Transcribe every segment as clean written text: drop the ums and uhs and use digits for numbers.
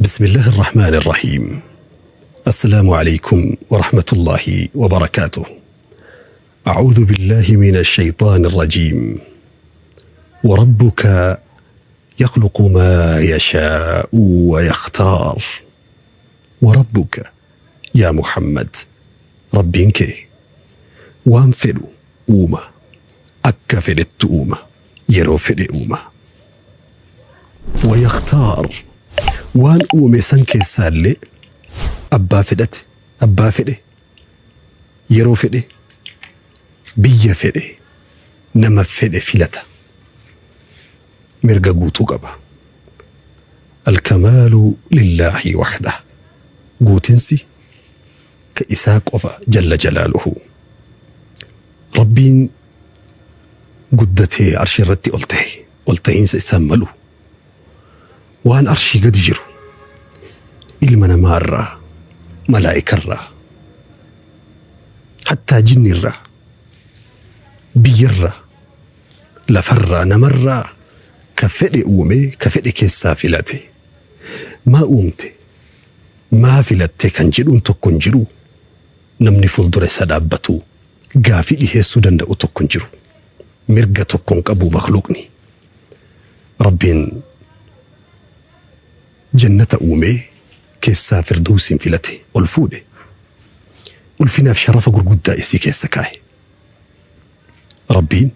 بسم الله الرحمن الرحيم. السلام عليكم ورحمة الله وبركاته. أعوذ بالله من الشيطان الرجيم. وربك يخلق ما يشاء ويختار. وربك يا محمد Rabbiin kee waan fedhu uuma, akka fedhettu uuma, yeroo fedhe uuma. Wayakhtaar waan uume san keessaallee abbaa fedhate, abbaa fedhe, yeroo fedhe, biyya fedhe, nama fedhe filata. Mirga guutuu qaba. Alkamaalu lillaahi wahdah. Guutinsi ka isaa qofa jalla jalaaluhu. Rabbiin guddatee arshii irratti ol tahe, ol tahiinsa isaan malu. Waan arshii gadi jiru ilma namaa irraa, malaa'ika irraa, hattaa jinni irraa, biyya irraa, lafarraa, namarraa ka fedhe uumee ka fedhe keessaa filate. Maa uumte? Maa filatte kan jedhuun tokko hin jiru. Namni fuuldura isa dhaabbatu gaafii dhiheessuu danda'u tokko hin jiru. Mirga tokko hin qabu makhluuqni. Rabbiin jannata uumee keessaa firdawsiin filate ol fuudhe. Ulfinaaf sharafa gurguddaa isii keessa kaa'e. Rabbiin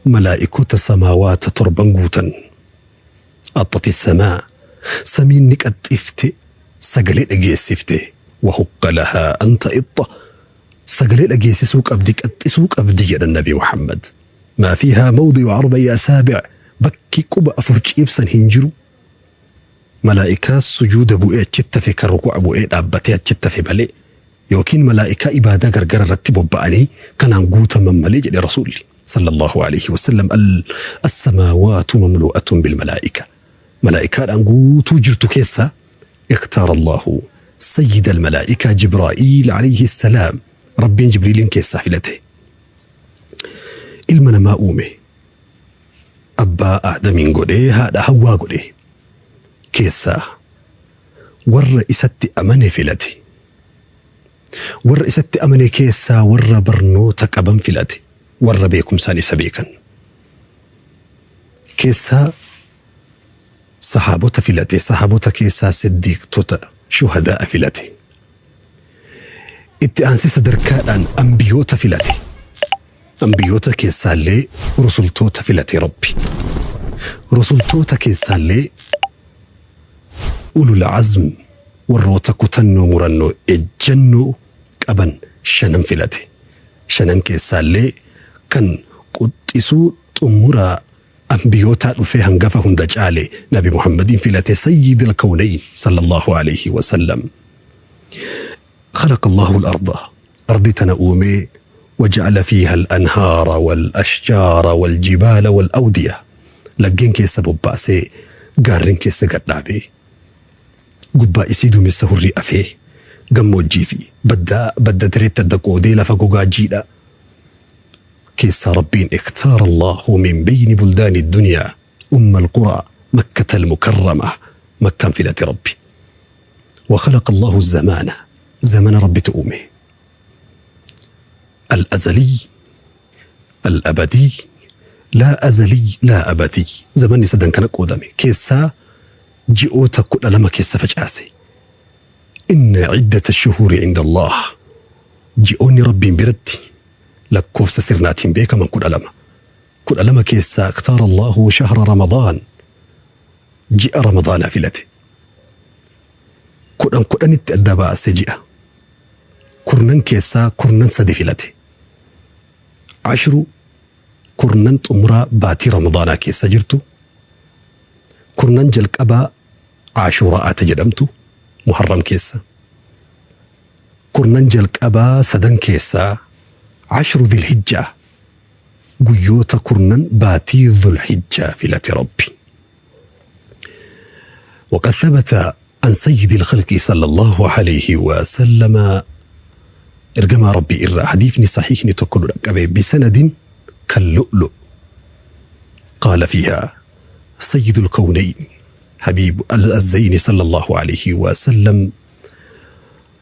malaa'ikota samaawaata torban guutan axxati samaa samiin ni qaxxifte sagalee dhageessifte wahukka lahaa an ta'ixxa sagalee dhageessisuu qabdi qaxxisuu qabdi jedhan Nabi Muhammad. Maa fiihaa mawdi'u arba'i asaabic bakki quba afur ciibsan hin jiru. Malaa'ikaa sujuuda bu'ee achitti hafe kan ruku'a bu'ee dhaabbatee achitti hafe malee yookiin malaa'ikaa ibaadaa gargara irratti bobba'anii kanaan guutaman malee jedhe Rasuulli sallallahu alaihi wasallam. As-samaawaatu mamlu'atun bil malaa'ika malaa'ikaadhaan guutuu jirtu keessaa ikhtaara Allahu sayyida al-malaa'ikaa Jibraa'iil alayhi salaam. Rabbiin Jibriiliin keessaa filate. Ilma namaa uume, abbaa Aadamiin godhee haadha Hawwaa godhe, keessaa warra isatti amane filate. Warra isatti amane keessaa warra barnoota qaban filate, warra beekumsaan isa beekan keessaa sahaabota filate, sahaabota keessaa siddiiqtota shuhadaa filate. Itti aansee sadarkaadhaan ambiyoota filate. Ambiyoota keessaallee rusultoota filate Rabbi. Rusultoota keessaallee ulul azm warroota kutannoo murannoo ejjennoo qaban shanan filate. Shanan keessaallee kan quxxisuu xumuraa ambiyootaa dhufee hangafa hunda caale Nabi Muhammadiin filate sayyidil kawnayn sallallahu alayhi wa sallam. خلق الله الأرض أرض tana uumee وجعل فيها الأنهار والأشجار والجبال والأودية laggeen keessa bobbaasee gaarreen keessa gadhaabee gubbaa isii duumessa hurrii afee gammoojjii fi baddaa badda dareetti adda qoodee lafa gogaa jiidha keessaa Rabbiin اختار الله من بين بلدان الدنيا أم القرى مكة المكرمة مكان filate Rabbi. وخلق الله الزمان زمن ربي تؤمه الأزلي الأبدي لا أزلي لا أبدي زمن sadan kana qoodame keessaa ji'oota 12 keessa facaase. إن عدة الشهور عند الله ji'oonni Rabbiin biratti lakkoofsa sirnaatiin beekaman 12. 12 keessaa اختار الله شهر رمضان ji'a Ramadaanaa filate. Kudhan kudhanitti adda baase ji'a. Kurnan keessaa kurnan sadi filate. Ashru kurnan xumuraa baatii Ramadaanaa keessa jirtu. Kurnan jalqabaa Ashuuraa'ata jedhamtu Muharram keessa. Kurnan jalqabaa sadan keessaa ashru Dhilhijjaa guyyoota kurnan baatii Dhulhijjaa filate Rabbi. وقد ثبت عن سيد الخلق صلى الله عليه وسلم ergamaa Rabbii irraa hadiifni sahiihni tokko nu dhaqqabe بسند كاللؤلؤ قال فيها سيد الكونين Habiib al-Zayni sallallahu alayhi wa sallam,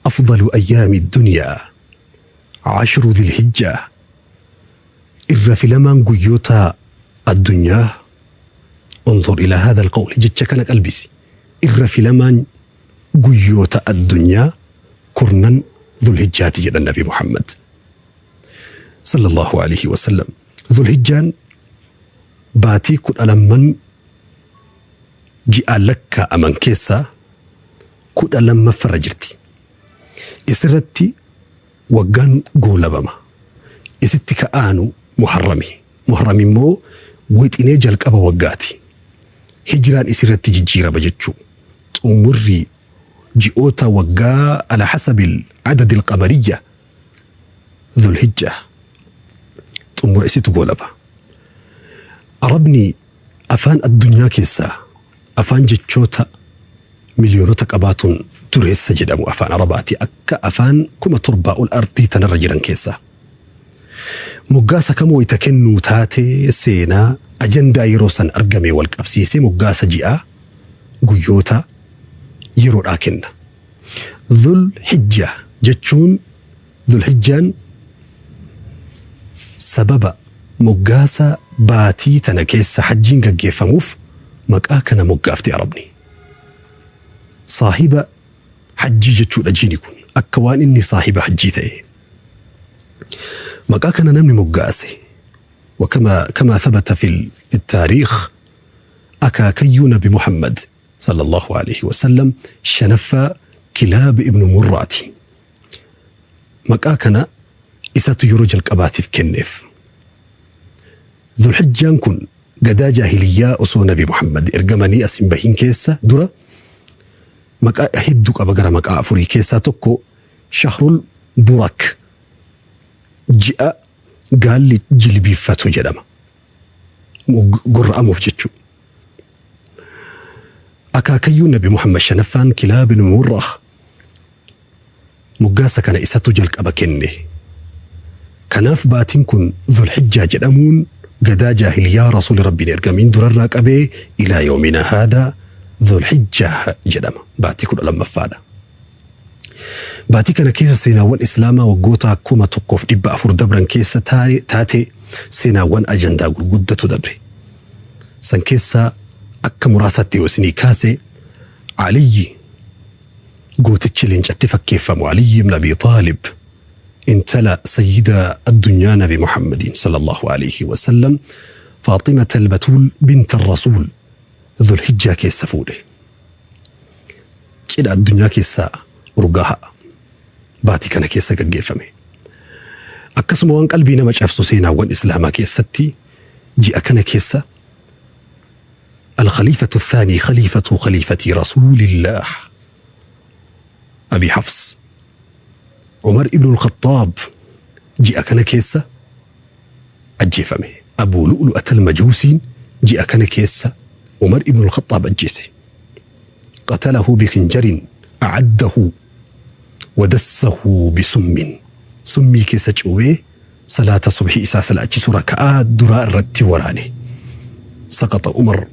afdalu ayyaami dunyaa 10 dhilhijjaa, irra filamaan guyyoota addunyaa. Unzur ilaa haadha alqawl, jecha kana qalbisi. Irra filamaan guyyoota addunyaa kurnan dhulhijjaati jedhan Nabi Muhammad sallallahu alayhi wa sallam. Dhulhijjaan baatii 12 ji'aan lakkaa'aman keessaa 12ffarra jirti. Isirratti waggaan goolabama. Isitti ka'aanu Muharrami. Muharram immoo wixinee jalqaba waggaati. Hijraan isirratti jijjiirama jechuu. Xumurri ji'oota waggaa ala hasabil adadil qamariyya Dhulhijjaa xumura isitu goolaba. Arabni afaan addunyaa keessaa afaan jechoota miliyoonota qabaatuun dureessa jedhamu afaan Arabaati, akka afaan 7,000 ol ardii tanarra jiran keessaa. Moggaasa kamuu wayita kennuu taate seenaa ajandaa yeroo san argame wal qabsiisee moggaasa ji'aa, guyyoota, yeroodhaa kenna. Dhul Hijjaa jechuun Dhul Hijjaan sababa moggaasa baatii tana keessa hajjiin gaggeeffamuuf maqaa kana moggaafte Arabni. Saahiba hajjii jechuudha jiini kun, akka waan inni saahiba hajjii ta'e. Maqaa kana namni moggaase, وكما كما ثبت في التاريخ، akaakayyuu Nabi Muhammad sallallahu alayhi wasallam shanaffaa Kilaab ibnu Murraati. Maqaa kana isatu yeroo jalqabaatiif kenneef. Dhulhijjaan kun gadaa jaahiliyyaa osoo Nabi Muhammad ergamanii as hin bahin keessa dura maqaa hedduu qaba, gara maqaa afurii keessaa tokko Shahrul Burak, ji'a gaalli jilbiiffatu jedhama. Gorra'amuuf jechuu. Akaakayyuu Nabi Muhammad shanaffaan Kilaab ibn Murrah moggaasa kana isatu jalqaba kenne. Kanaaf baatiin kun Dhulhijjaa jedhamuun gadaa jaahiliyaa Rasuuli Rabbiin ergamiin durarraa qabee ilaa yoomina haadaa Dhulhijjaa jedhama. Baatii 12ffaadha. Baatii kana keessa seenaawwan Islaamaa waggoota 1400 dabran keessa taatee seenaawwan ajandaa gurguddatu dabre. San keessaa akka muraasaatti yoo isinii kaase, Aliyyi gootichi leencatti fakkeeffamu Aliyyi ibn Abi Xaalib intala sayyida addunyaa Nabi Muhammadiin sallallahu alayhi wa sallam Faaximata al-Batuul bint Rasuul Dhulhijjaa keessa fuudhe. Cidha addunyaa keessaa urgaahaa baatii kana keessa gaggeeffame. Akkasuma waan qalbii nama cabsu seenaawwan Islaamaa keessatti ji'a kana keessa الخليفة الثاني خليفة خليفة رسول الله أبي حفص عمر ابن الخطاب ji'a kana keessa ajjeefame. Abuu Lu'lu'at al-Majuusiin ji'a kana keessa Umar ibn al-Khattaab ajjeese. قتله بخنجر أعده ودسه بسم, summii keessa cuubee salaata subhii isaa salaachisu raka'aa duraa irratti waraane. سقط عمر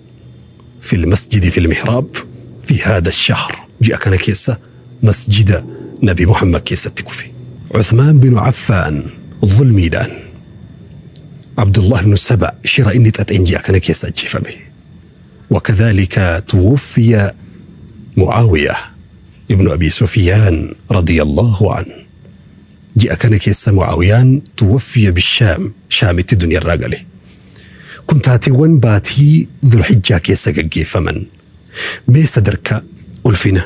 في المسجد في المحراب في هذا الشهر, ji'a kana keessa masjida Nabi Muhammad keessatti kufe. Uthmaan bin Affaan zulmiidhaan Abdullah ibn Saba shira inni xaxeen ji'a kana keessa ajjeefame. وكذلك توفي معاوية ابن أبي سفيان رضي الله عنه. Ji'a kana keessa Mucaawiyaan توفي بالشام, shaamitti duniyaa gale. Kun taateewwan baatii Dhulhijjaa keessa gaggeeffaman. Mee sadarkaa ulfina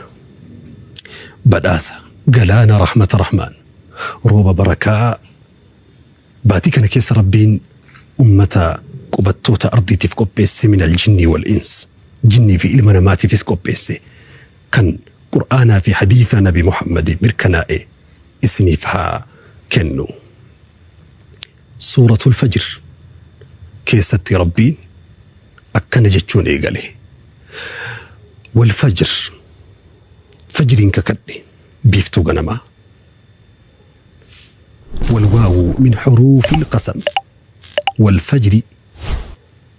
badhaasa galaana rahmata rahmaan rooba barakaa baatii kana keessa Rabbiin ummata qubattoota ardiitiif qopheesse, من الجن والإنس, jinnii fi ilma namaatiifis qopheesse, kan Qur'aanaa fi hadiisa Nabi Muhammad mirkanaa'e isiniif haa kennu. Suuratul Fajr keessatti Rabbiin akkana jechuun eegale. والفجر, fajriin kakadhe, biiftuu ganamaa. والواو من حروف القسم. والفجر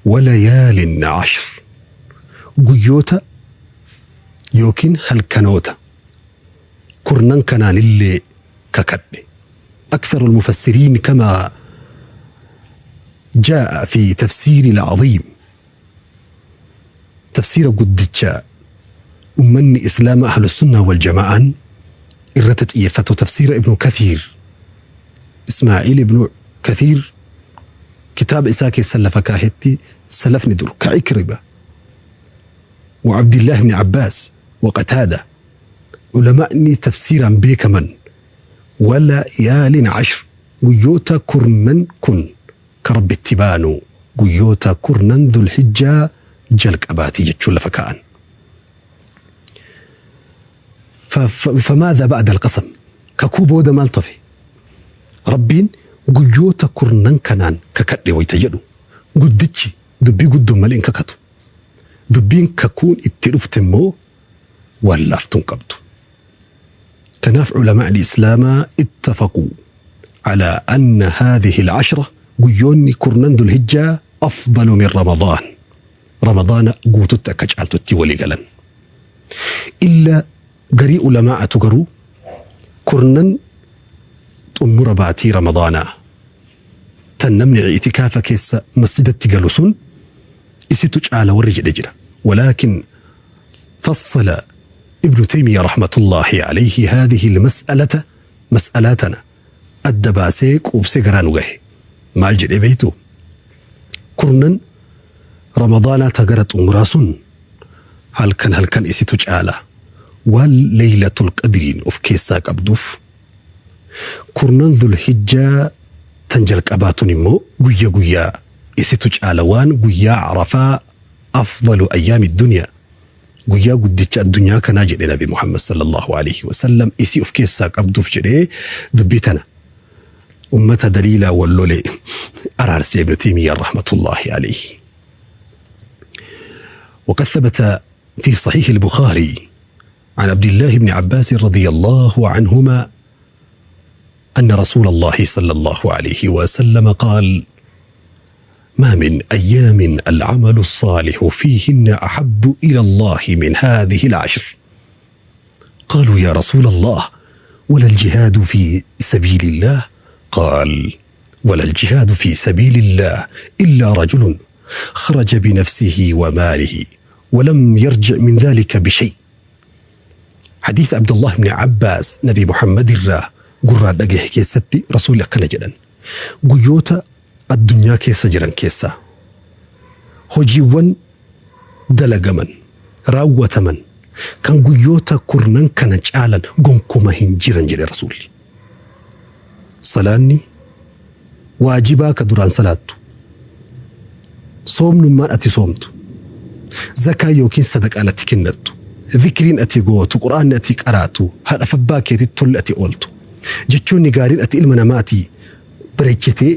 وليال عشر, guyyoota Yookiin halkanoota kurnan kanaanillee kakadhe. أكثر المفسرين كما جاء في تفسير العظيم تفسير قدتشا أمني إسلام أهل السنة والجماعة إرتت إيفة تفسير ابن كثير إسماعيل ابن كثير كتاب إساكي سلف كاهتي سلف ندر كعكربة وعبد الله بن عباس وقتادة علماء تفسيرا بيكمن ولا يال عشر guyyoota kurnan kun ka Rabbitti baanu guyyoota kurnan Dhulhijjaa jalqabaati jechuun lafa kaa'an. فماذا بعد القسم kakuu booda maaltu hafe? Rabbiin guyyoota kurnan kanaan kakadhe wayta jedhu guddichi dubbii guddoon malee hin kakatu. Dubbiin kakuun itti dhufte immoo waan laaftuu hin qabdu. Kanaaf culamaa'ni Islaamaa ittafaquu alaa anna haadhihi al-ashra guyyoonni kurnan Dhulhijjaa afdalu min Ramadaan. Ramadaana guututti akka caaltutti walii galan. Illa garii ulamaa'atu garuu kurnan xummura baatii Ramadaanaa tan namni i'tikaafa keessa masjidatti galu sun isitu caala warri jedhe jira. Walaakin fassala Ibnu Taymiya rahmatullaahi alayhi haadhihi almas'alata mas'alaa tana adda baasee quubsee garaa nu gahe. Maal jedhee beeytu? Kurnan Ramadaanaa ta gara xumuraa sun halkan halkan isitu caala waan Laylatul Qadriin of keessaa qabduuf Kurnan Dhulhijjaa tan jalqabaa tun immoo guyya guyyaa isitu caala waan guyyaa Arafaa afdalu ayyaami dunyaa guyyaa guddicha addunyaa kanaa jedhe Nabi Muhammad sallallahu alaihi wasallam isii of keessaa qabduuf jedhee dubbii tana ummata daliilaa wal lole araarsee Ibnu Taymiyyaan rahmatullahi alaihi. وقد ثبت في صحيح البخاري عن عبد الله بن عباس رضي الله عنهما أن رسول الله صلى الله عليه وسلم قال ما من أيام العمل الصالح فيهن أحب إلى الله من هذه العشر قالوا يا رسول الله ولا الجهاد في سبيل الله قال ولا الجهاد في سبيل الله إلا رجل خرج بنفسه وماله ولم يرجع من ذلك بشيء حديث عبد الله بن عباس نبي محمد irraa gurraan dhagahe keessatti rasuulli akkana jedhan guyyoota addunyaa keessa jiran keessaa hojiiwwan dalagaman raawwataman kan guyyoota kurnan kana caalan gonkuma hin jiran jedhe rasuulli. Salaanni waajibaa ka duraan salaattu soomnummaan ati soomtu zakaa yookiin sadaqaan ati kennattu zikriin ati gootu qur'aanni ati qaraatu haadha abbaa keetitti tolli ati ooltu jechoonni gaariin ati ilma namaatii bareechitee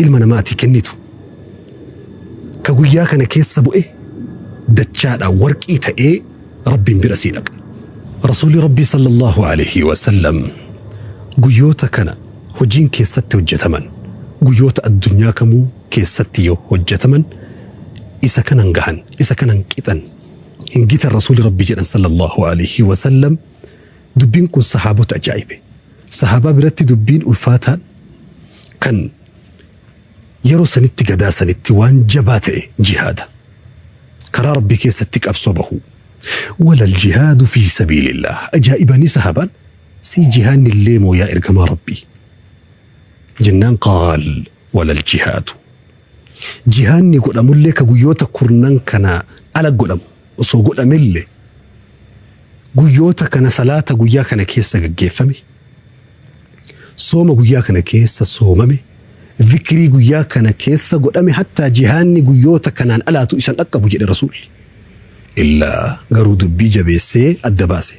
ilma namaatii kennitu ka guyyaa kana keessa bu'e dachaadhaan warqii ta'ee rabbiin bira sii dhaqa. Rasuulli Rabbii sallallahu alaihi wasallam guyyoota kana hojiin keessatti hojjetaman guyyoota addunyaa kamuu keessatti yoo hojjetaman isa kanan gahan isa kanan qixan hin gitan Rasuulli Rabbii jedhan sallallahu alaihi wasallam dubbiin kun sahaabota ajaa'ibe. Sahaabaa biratti dubbiin ulfaataan kan yeroo sanitti gadaa sanitti waan jabaa ta'e jihaada. Karaa Rabbii keessatti qabsoo bahuu. Walal jihaadu fi sabiilillah. Ajaa'ibanii sahaabaan sii jihaanni illee moo yaa ergamaa Rabbii. Jennaan qaal walal jihaadu. Jihaanni godhamullee ka guyyoota kurnan kana ala godhamu osoo godhamellee guyyoota kana salaata guyyaa kana keessa gaggeeffame sooma guyyaa kana keessa soomame zikrii guyyaa kana keessa godhame hattaa jihaanni guyyoota kanaan alaatu isan dhaqqabu jedhe rasuulli. Illaa garuu dubbii jabeessee adda baase.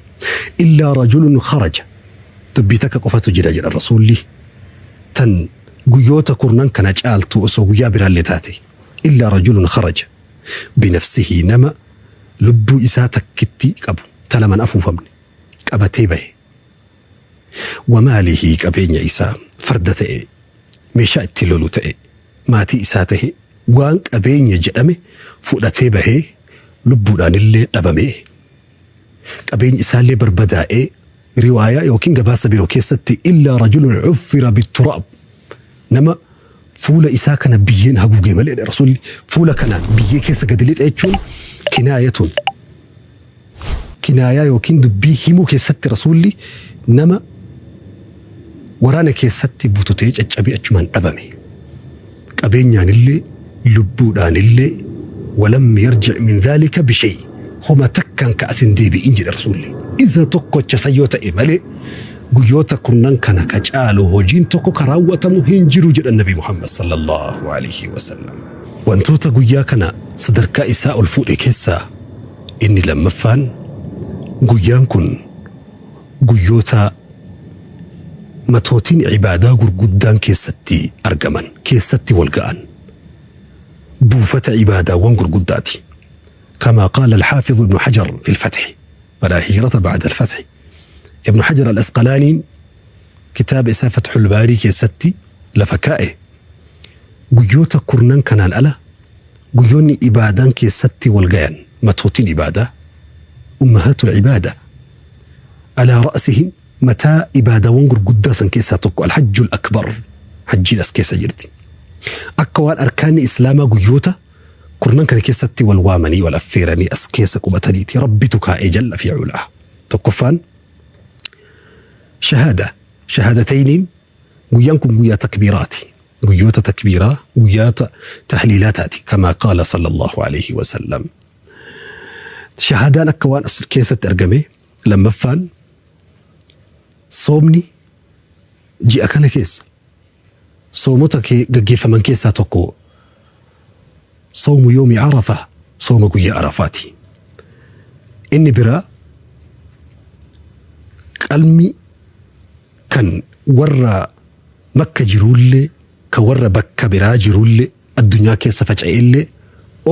Illaa rajulun kharaja dubbii takka qofatu jira jedha rasuulli tan guyyoota kurnan kana caaltu osoo guyyaa biraallee taate. Illaa rajulun kharaja binafsihi nama lubbuu isaa takkitti qabu ta laman afuufamne qabatee bahe. Wamaalihi qabeenya isaa farda ta'e meeshaa ittiin lolu ta'e maatii isaa ta'e waan qabeenya jedhame fudhatee bahee lubbuudhaanillee dhabamee Qabeenyi isaallee barbadaa'ee, riwaayaa yookiin gabaasa biroo keessatti illaa rajulun cuffira bitturaab, nama fuula isaa kana biyyeen haguuge malee jedhe Rasuulli. Fuula kanaan biyyee keessa gadi lixe jechuun kinaayatun, kinaayaa yookiin dubbii himuu keessatti Rasuulli nama waraana keessatti bututee caccabee achumaan dhabame. Qabeenyaanillee lubbuudhaanillee walam yarji' min dhaalika bishay, homa takkaan ka as hin deebi'in jedhe Rasuulli. Isa tokkocha san yoo ta'e malee guyyoota kurnan kana ka caalu hojiin tokko ka raawwatamu hin jiru jedhan Nabi Muhammad sallallahu alaihi wasallam. Wantoota guyyaa kana sadarkaa isaa ol fuudhe keessaa inni lammaffaan, guyyaan kun guyyoota matootiin ibaadaa gurguddaan keessatti argaman, keessatti wal ga'an, buufata ibaadaawwan gurguddaati. Kamaa qaala al-Haafiz Ibnu Hajar fi al-Fath, falaa hijrata ba'da al-Fath. Ibnu Hajar al-Asqalaaniin kitaaba isaa Fathul Baarii keessatti lafa kaa'e, guyyoota kurnan kanaan ala guyyoonni ibaadaan keessatti wal gayan, matootiin ibaadaa, ummahaatul ibaada, alaa ra'sihim, mataa ibaadaawwan gurguddaa san keessaa tokko al-hajjul akbar, hajjiin as keessa jirti. Akka waan arkaanni Islaamaa guyyoota kurnan kana keessatti wal waamanii wal affeeranii as keessa qubataniiti Rabbitu kaa'ee jalla fi culaa. Tokkoffaan shahaada, shahaadatayniin, guyyaan kun guyyaa takbiiraati. Guyyoota takbiiraa, guyyoota tahliilaataati, kamaa qaala sallallahu alaihi wasallam. Shahaadaan akka waan as keessatti argame. Lammaffaan soomni ji'a kana keessa soomota gaggeeffaman keessaa tokko soomu yoomi Arafaa, sooma guyyaa Arafaati. Inni biraa qalmi kan warra Makka jiruullee kan warra bakka biraa jiruullee addunyaa keessa faca'ellee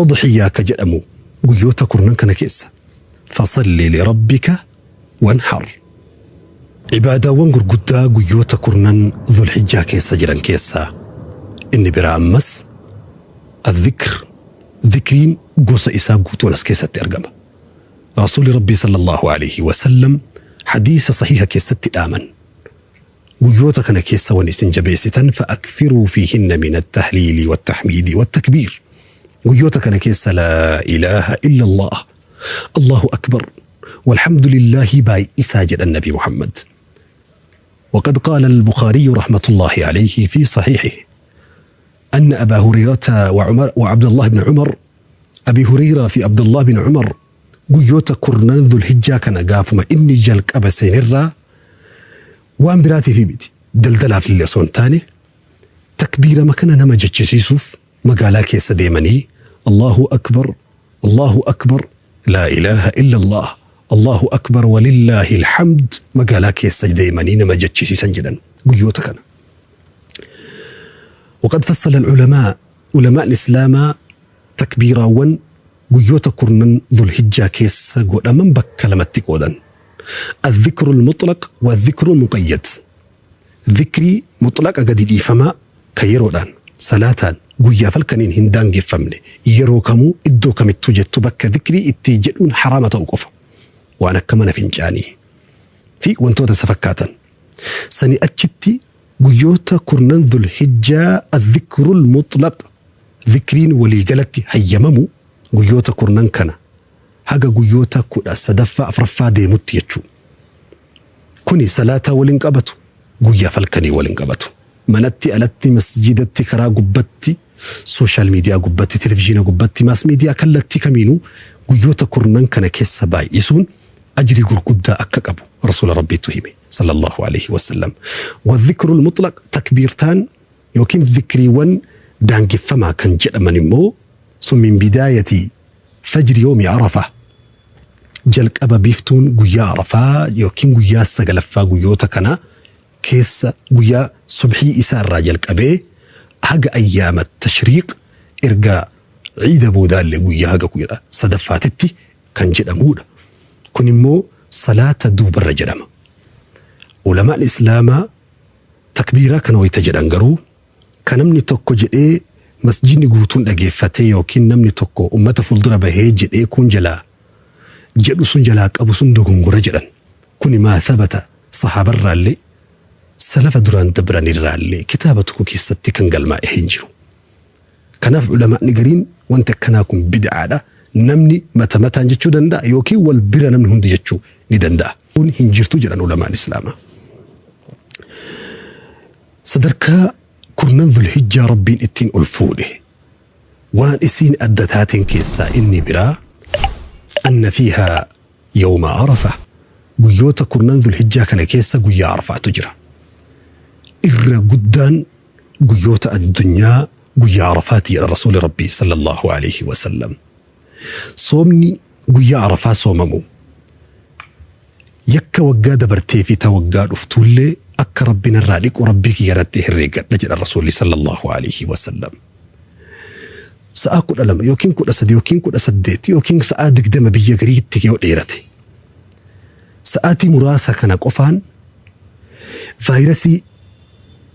udhiyyaa ka jedhamu guyyoota kurnan kana keessa. Fasalli lirabbika wanhar. Ibaadaawwan gurguddaa guyyoota kurnan Dhulhijjaa keessa jiran keessaa inni biraa ammas adh-dhikr, dhikriin gosa isaa guutuun as keessatti argama. Rasuulli Rabbii sallallahu aleyhi wa sallam hadiisa sahiha keessatti dhaaman. Guyyoota kana keessa wani isin jabeessitan fa'akthiruu fiihinna min attahliili wattahmiidi wattakbiir. Guyyoota kana keessa laa ilaaha illallah, Allahu akbar, walhamdulillaahi baay'isaa jedhan Nabi Muhammad. وقد قال البخاري رحمة الله عليه في صحيحه أن أبا هريرة وعمر وعبد الله بن عمر، أبي هريرة في عبد الله بن عمر، guyyoota kurnan Dhulhijjaa kana gaafuma inni jalqaba seenerraa waan biraatiif miti, daldalaaf illee osoo hin taane, takbiirama kana nama jechisiisuuf magaalaa keessa deemanii Allahu akbar, Allahu akbar, laa ilaaha illallah, Allahu akbar, walillaahi alhamd magaalaa keessa deemanii nama jechisiisan jedhan guyyoota kana. وقد فصل العلماء، ulamaan Islaamaa takbiiraawwan guyyoota kurnan Dhulhijjaa keessa godhaman bakka lamatti qoodan. Adh-dhikrul mutlaq wa adh-dhikrul muqayyad. Dhikrii mutlaqa gadi dhiifamaa kan yeroodhaan, salaataan, guyyaaf halkaniin hin daangeffamne, yeroo kamuu iddoo kamittuu jettu bakka dhikrii itti jedhuun haraama ta'u qofa. Waan akka mana fincaanii fi wantoota isa fakkaatan. Sanii achitti guyyoota kurnan Dhulhijjaa adh-dhikrul mutlaq, dhikriin walii galatti hayyamamu guyyoota kurnan kana haga guyyoota 13ffaa 4ffaa deemutti jechuu. Kuni salaataa wal hin qabatu, guyyaaf halkanii wal hin qabatu. Manatti, alatti, masjiidatti, karaa gubbatti, social media gubbatti, televizhiina gubbatti, mass media kallattii kamiinuu guyyoota kurnan kana keessa baay'isuun ajrii gurguddaa akka qabu Rasuula Rabbiitu hime sallallahu aleyhi wasallam. Wadhikrul mutlaq, takbiirtaan yookiin dhikriiwwan daangeffamaa kan jedhaman immoo sun min bidaayati fajri yoomi Arafah, jalqaba biiftuun guyyaa Arafaa yookiin guyyaa sagalaffaa guyyoota kana keessa guyyaa subhii isaa irraa jalqabee haga ayyaama tashriiq, erga ciida boodaallee guyyaa haga 13ffaatitti kan jedhamuudha. Kun immoo salaata duubarra jedhama. Ulamaan Islaamaa takbiiraa kana wayta jedhan garuu ka namni tokko jedhee masjidni guutuun dhageeffatee yookiin namni tokko ummata fuuldura bahee jedhee kuun jalaa jedhu sun jalaa qabu sun dogongora jedhan. Kuni maa thabata sahaabarraallee salafa duraan dabranirraallee kitaaba tokko keessatti kan galmaa'e hin jiru. Kanaaf ulamaa'ni gariin wanti akkanaa kun bid'aadha. Namni mata mataan jechuu danda'a yookiin wal bira namni hundi jechuu ni danda'a. Kun hin jirtu jedhan ulamaan Islaamaa. Sadarkaa kurnan Dhulhijjaa Rabbiin ittiin ol fuudhe waan isiin adda taateen keessaa inni biraa anna fiihaa yawma Arafa guyyoota kurnan Dhulhijjaa kana keessa guyyaa Arafaatu jira. Irra guddaan guyyoota addunyaa guyyaa Arafaati jedha Rasuuli Rabbii sallallahu alaihi wasallam. Soomni guyyaa Arafaa soomamu yakka waggaa dabartee fi ta waggaa dhuftuullee akka Rabbi narraa dhiqu Rabbii kiyya irratti herreeggadha jedha Rasuulli sallallahu alaihi wasallam. Sa'aa 12 yookiin 13 yookiin 18 yookiin sa'aa 20 biyya gariitti yoo dheerate sa'aatii muraasa kana qofaan vaayirasii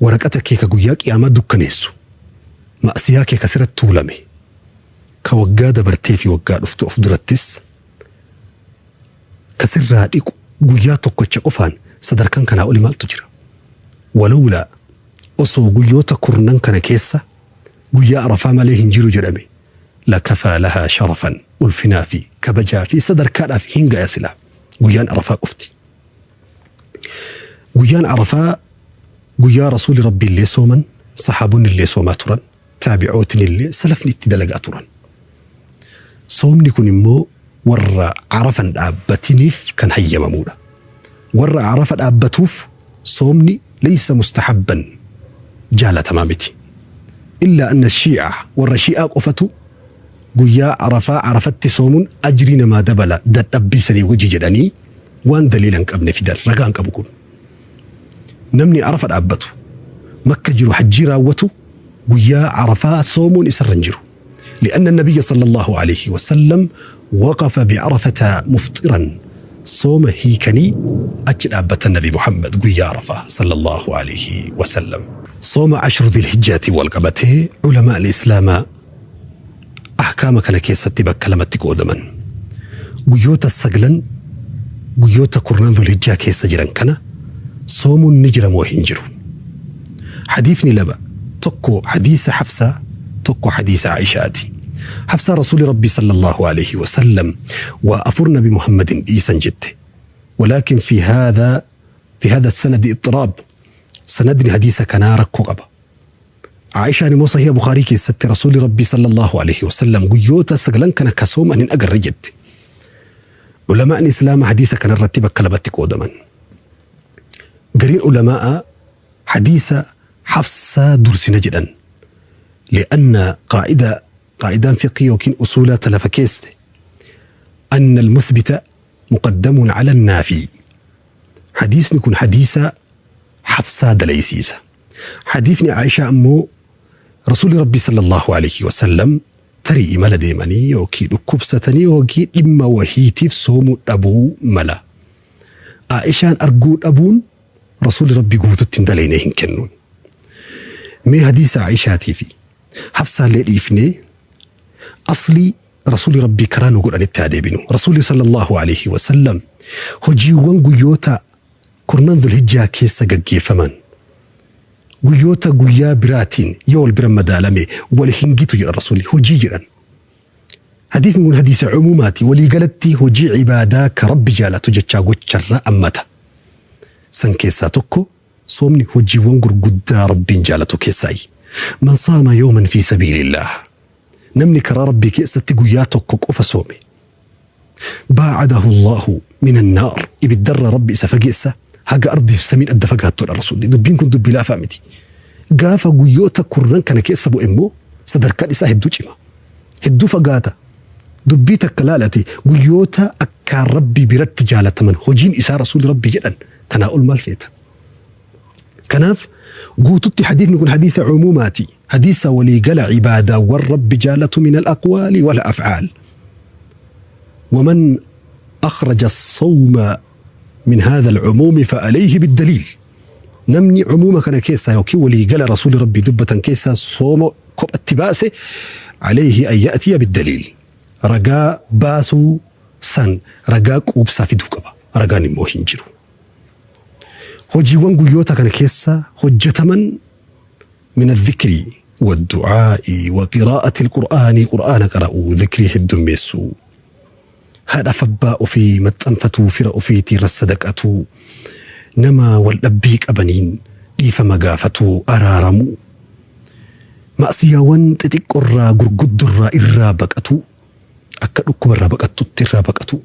waraqata kee ka guyyaa qiyaamaa dukkaneessu ma'asiyaa kee ka sirratti tuulame ka waggaa dabartee fi waggaa dhuftu of durattis ka sirraa dhiqu guyyaa tokkocha qofaan sadarkaan kanaa oli maaltu jira? Walawlaa osoo guyyoota kurnan kana keessa guyyaa Arafaa malee hin jiru jedhame lakafaa lahaa sharafan ulfinaa fi kabajaa fi sadarkaadhaaf hin gaya silaa guyyaan Arafaa qofti. Guyyaan Arafaa guyyaa Rasuuli Rabbii illee sooman, sahaabonni illee soomaa turan, taabi'ootni illee salafni itti dalagaa turan. Soomni kun immoo warra Arafan dhaabbatiniif kan hayyamamuudha. Warra Arafa dhaabbatuuf soomni laysa mustahabban jaalatamaa miti. Illaa anna shii'a warra shii'aa qofatu guyyaa Arafaa Arafatti soomuun ajrii namaa dabala dadhabbii sanii wajji jedhanii waan daliila hin qabne fidan ragaa hin qabu kun. Namni Arafa dhaabbatu Makka jiru hajjii raawwatu guyyaa Arafaa soomuun isarra hin jiru. لأن النبي صلى الله عليه وسلم وقف بعرفة مفطرا صوم هيكني أجل أبة النبي محمد قوي عرفة صلى الله عليه وسلم. صوم عشر ذي الحجة والقبته علماء الإسلام أحكام كان كيست بكلمة قودما قيوت السجلن قيوت كرنان ذو الحجة كيس جران كان صوم النجر وهنجر. حديثني لبا تقو حديث حفصة tokko hadiisa Aishaati. Hafsaa Rasuuli Rabbii sallallahu alayhi wa sallam waa afur Nabi Muhammadin dhiisan jette. Walaakin fi haadha fi haadha sanadi ittiraab sanadni hadiisa kanaa rakkoo qaba. Aishaan immoo sahiha Bukhaarii keessatti Rasuuli Rabbii sallallahu alayhi wa sallam guyyoota sagalan kana ka sooman hin agarre jette. Ulamaan Islaama hadiisa kanarratti bakka lamatti qoodaman. Gariin ulamaa'a hadiisa Hafsaa dursina jedhan. لأن قاعدة قاعدان فقهية يوكين أصولها تلف كيست أن المثبت مقدم على النافي. حديث نكون حديث حفصة دليسيسة. حديثني عائشة أمو رسول ربي صلى الله عليه وسلم تري إمالة ديماني يوكي لكبستني يوكي إما وهيتي في أبو ملا. عائشة أرجو أبون رسول ربي قوت التندلينهن كنون. مي حديث عائشة تيفي حفصة لإفني أصلي رسول ربي كرانو قرآن التادبينو رسول صلى الله عليه وسلم هجيوان قيوتا كرنان ذو الهجة كيسا قجي فمن قيوتا قيا براتين يول برم دالمي والهنجيتو جرى الرسول هجي جرا حديث من حديث عموماتي ولي قالتي هجي عبادا كرب جالتو جتشا قتشر أمتا سن كيسا تكو صومني هجيوان قرقدا ربي جالتو كيساي من صام يوما في سبيل الله نمني كرا ربي كيستي قياتك قف صومي باعده الله من النار إبدر ربي سفقئسة هاga أرضي في سمين أدى فقهت الرسول دبين كنت دبي لا فهمتي قافا قيوتا كرن كان كيس أبو إمو صدر كان إسا هدو جما هدو فقاتا دبيتا كلالتي قيوتا أكا ربي برد جالة من هجين إسا رسول ربي جدا كان أقول مال فيتا كناف قوتت حديث نقول حديث عموماتي حديث ولي قال عبادة والرب جالة من الأقوال والأفعال ومن أخرج الصوم من هذا العموم فعليه بالدليل نمني عموما كان كيسا يوكي ولي قال رسول ربي دبة كيسا صوم اتباسه عليه أن يأتي بالدليل رجاء باسو San ragaa quubsaa fiduu qaba. Ragaan immoo hin jiru. Hojiiwwan guyyoota kana keessa hojjetaman min adh-dhikri wad-du'aa'i wa qiraa'ati al-Qur'aani, Qur'aana qara'uu, dhikrii heddummeessuu, haadhaaf abbaa ofii maxxanfatuu, fira ofiitii irra sadaqatuu, nama wal dhabbii qabaniin dhiifama gaafatuu, araaramuu, ma'siyaawwan xixiqqorraa gurguddorraa irraa baqatuu, akka dhukkuba irraa baqattutti irraa baqatuu,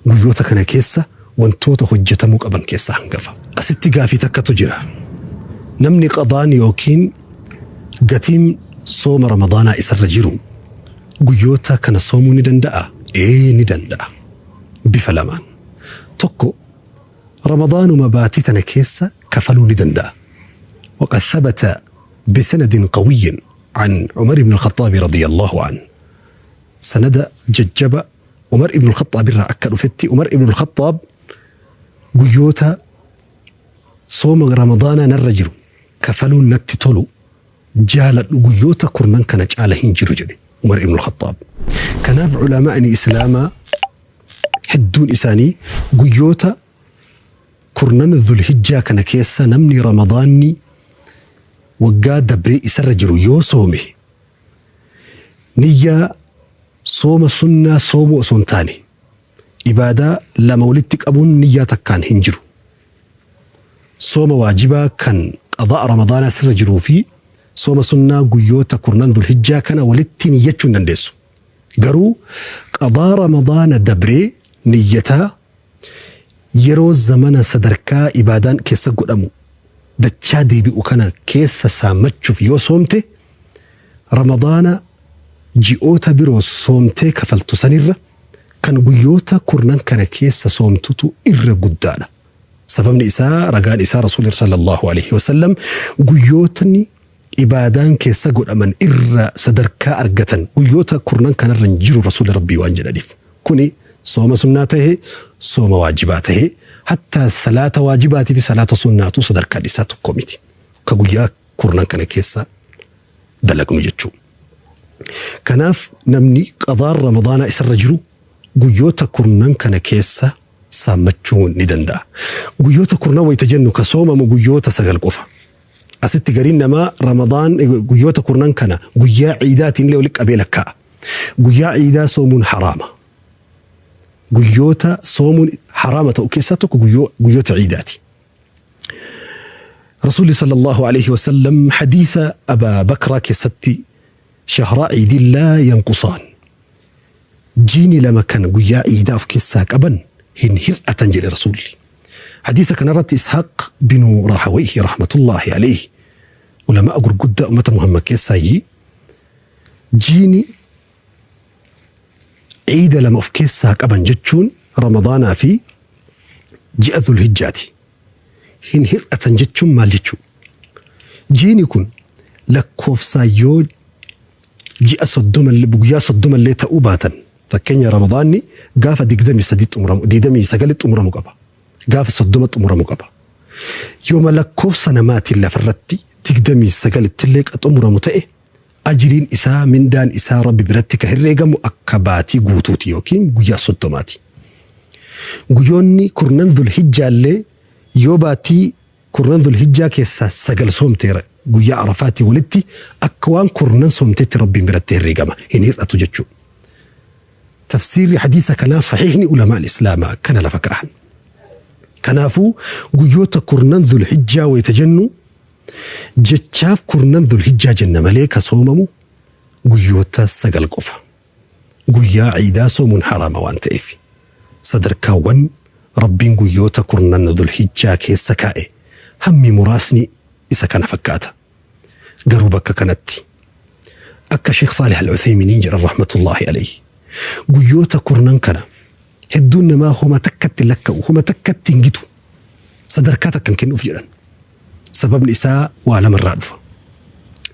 guyyoota kana keessa wantoota hojjetamuu qaban keessaa hangafa. Asitti gaafii takkatu jira. Namni qadaan yookiin gatiin sooma Ramadaanaa isarra jiru guyyoota kana soomuu ni danda'aa? Ee ni danda'a. Bifa lamaan. Tokko, Ramadaanuma baatii tana keessa kafaluu ni danda'a. Waqad thabata bisanadin qawiyyin an Umar ibn al-Khaxxaabi radiyallahu anhu. Sanada jajjaba Umar ibn al-Khaxxaab irraa akka dhufetti Umar ibn al-Khaxxaab guyyoota sooma Ramadaanaa narra jiru kafaluun natti tolu jaaladhu guyyoota kurnan kana caala hin jiru jedhe Umar ibn al-Khaxxaab. Kanaaf ulamaa'ni Islaamaa hedduun isaanii guyyoota kurnan Dhulhijjaa kana keessa namni Ramadaanni waggaa dabree isarra jiru yoo soome Niyyaa sooma sunnaa soomuu osoo hin taane, ibaadaa lama walitti qabuun niyyaa takkaan hin jiru. Sooma waajibaa kan qadaa'a Ramadaanaa sirra jiruu fi sooma sunnaa guyyoota kurnan Dhulhijjaa kana walitti niyyachuu hin dandeessu. Garuu qadaa Ramadaana dabree niyyataa yeroo zamana sadarkaa ibaadaan keessa godhamu dachaa deebi'u kana keessa saammachuuf yoo soomte, Ramadaana ji'oota biroo soomtee kafaltu sanirra kan guyyoota kurnan kana keessa soomtutu irra guddaadha. Sababni isaa ragaan isaa Rasuulli sallallaahu aleyhi wasallam guyyootni ibaadaan keessa godhaman irra sadarkaa argatan guyyoota kurnan kanarra hin jiru Rasuulli Rabbii waan jedhaniif. Kuni sooma sunnaa tahe sooma waajibaa tahe hattaa salaata waajibaatii fi salaata sunnaatuu sadarkaan isaa tokko miti. Ka guyyaa kurnan kana keessa dalagnu jechuu. Kanaaf namni qadaan Ramadaanaa isarra jiru guyyoota kurnan kana keessa saammachuu ni danda'a. Guyyoota kurnan wayita jennu ka soomamu guyyoota 9 qofa. Asitti gariin namaa Ramadaan guyyoota kurnan kana guyyaa ciidaatiin illee walitti qabee lakkaa'a. Guyyaa ciidaa soomuun haraama. Guyyoota soomuun haraama ta'u keessaa tokko guyyoota ciidaati. Rasuulli sallallahu alaihi wasallam hadiisa Abaa Bakraa keessatti shahraa ciidin laa yanqusaan jiini lama kan guyyaa ciidaa of keessaa qaban hin hir'atan jedhe Rasuulli. Hadiisa kanarratti Ishaaq binu Raahawayhi rahmatullaahi alaihi ulama'a gurguddaa ummata Muhammad keessaayyi jiini ciida lama of keessaa qaban jechuun Ramadaanaa fi ji'a Dhulhijjaati. Hin hir'atan jechuun maal jechuu? Jiini kun lakkoofsaan yoo ji'a 30 illee guyyaa 30 illee ta'uu baatan fakkeenya Ramadaanni gaafa 23 xumuramu 29 xumuramu qaba. Gaafa 30 xumuramu qaba. Yooma lakkoofsa namaatiin lafarratti 29 illee xumuramu ta'e ajriin isaa mindaan isaa Rabbi biratti ka herreegamu akka baatii guutuuti yookiin guyyaa soddomaati. Guyyoonni kurnan Dhulhijjaallee yoo baatii kurnan Dhulhijjaa keessaa 9 soomte guyyaa Arafaatii walitti akka waan kurnan soomtetti Rabbiin biratti herreegama hin hir'atu jechuu. Tafsiirri hadiisa kanaa sahiihni ulamaan Islaamaa akkana lafa kaahan. Kanaafuu guyyoota kurnan Dhulhijjaa wayita jennu Jechaaf kurnan Dhulhijjaa jenna malee ka soomamu guyyoota 9 qofa. Guyyaa Ciidaa soomuun haraama waan ta'eef. Sadarkaawwan Rabbiin guyyoota kurnan Dhulhijjaa keessa kaa'e hammi muraasni isa kana fakkaata. Garuu bakka kanatti akka Sheikh Saalih Al-Uthaymiiniin jedhan rahmatullaahi alayhi guyyoota kurnan kana hedduun namaa homa takkatti hin lakka'u, homa takkatti hin gitu, sadarkaa takka hin kennuuf jedhan. Sababni isaa waa lamarraa dhufa.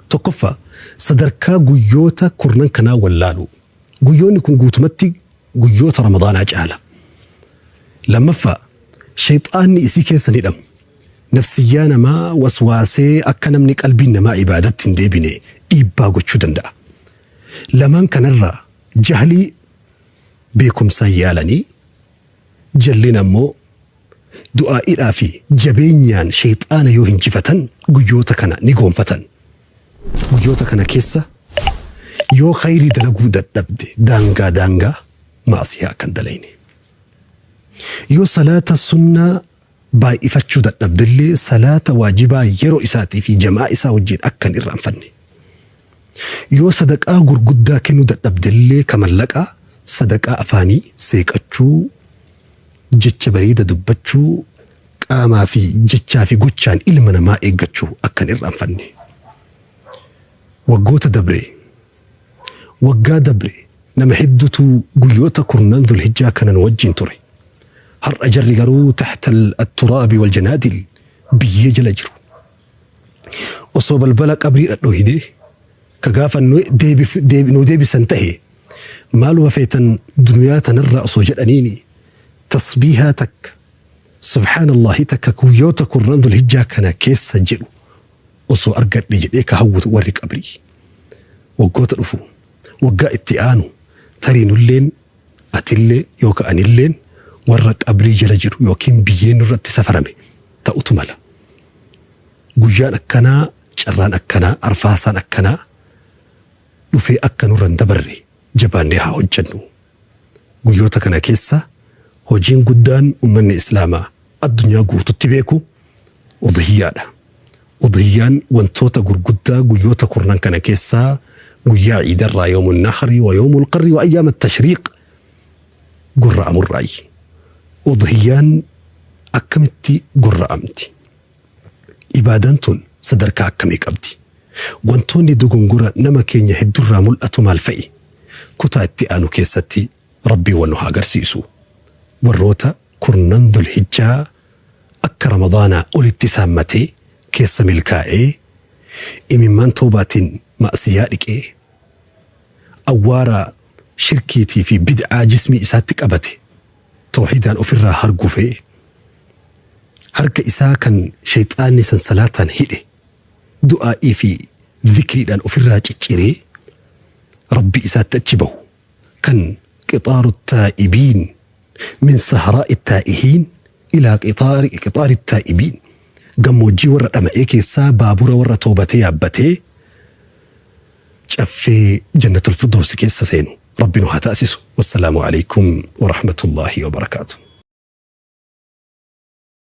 Tokkoffaa, sadarkaa guyyoota kurnan kanaa wallaaluu. Guyyoonni kun guutumatti guyyoota Ramadaanaa caala. Lammaffaa, shayxaanni isii keessa hin hidhamu. Nafsiyyaa namaa waswaasee akka namni qalbiin namaa ibaadatti hin deebine dhiibbaa gochuu danda'a. Lamaan kanarraa jahlii Beekumsaan yaalanii, jallina ammoo du'aa'iidhaa fi jabeenyaan sheyxaana yoo hinjifatan guyyoota kana ni goonfatan. Guyyoota kana keessa yoo khayrii dalaguu dadhabde daangaa daangaa ma'asiyaa akka hin dalayne. Yoo salaata sunnaa baay'ifachuu dadhabdellee salaata waajibaa yeroo isaatii fi jama'aa isaa wajjin akka hin irraanfanne. Yoo sadaqaa gurguddaa kennuu dadhabdellee ka mallaqaa, sadaqaa afaanii, seeqachuu, jecha bareeda dubbachuu, qaamaa fi jechaa fi gochaan ilma namaa eeggachuu akka hin irraanfanne. Waggoota dabre, waggaa dabre nama hedduutu guyyoota kurnan Dhulhijjaa kana nu wajjin ture. Har'a jarri garuu tahta al-turaabi wal janaadil biyyee jala jiru. Osoo balbala qabrii dhadhoohinee ka gaafa nu deebisan tahe maaluma feetan duniyaa tanarraa osoo jedhaniini tasbiihaa takka subhaanallahi takka guyyoota kurnan Dhulhijjaa kana keessa jedhu osoo argadhe jedhee ka hawwatu warri qabrii. Waggoota dhufu waggaa itti aanu tarii nulleen atilleen yookaan anilleen warra qabrii jala jiru yookiin biyyeen nurratti safarame ta'utu mala. Guyyaan akkanaa, carraan akkanaa, arfaasaan akkanaa dhufee akka nurra hin dabarre jabaannee haa hojjennu. Guyyoota kana keessa hojiin guddaan ummanni Islaamaa addunyaa guututti beeku udhiyyaadha. Udhiyyaan wantoota gurguddaa guyyoota kurnan kana keessaa guyyaa ciidarraa yoomun nahri wa yoomul qarri wa ayyaama tashriiq gurra'amurraayi. Udhiyyaan akkamitti gurra'amti? Ibaadaan tun sadarkaa akkamii qabdi? Wantoonni dogongora nama keenya heddurraa mul'atu maal fa'i? Kutaa itti aanu keessatti Rabbiin wal nu haa agarsiisu. Warroota kurnan Dhulhijjaa akka Ramadaanaa olitti saammatee keessa milkaa'ee imimmaan toobaatiin ma'siyaa dhiqee awwaara shirkiitii fi bid'aa jismii isaatti qabate tawhiidaan ofirraa hargufee harka isaa kan shayxaanni sansalaataan hidhe du'aa'ii fi zikriidhaan ofirraa cicciree Rabbii isaatti achi bahu kan qixaaru taa'ibiin min sahraa'i taa'ihiin ilaa qixaari taa'ibiin gammoojjii warra dhama'ee keessaa baabura warra toobatee yaabbatee caffee jannatul firdawsi keessa seenu Rabbi nu haa taasisu. Wassalaamu alaikum warahmatullaahi wabarakaatu.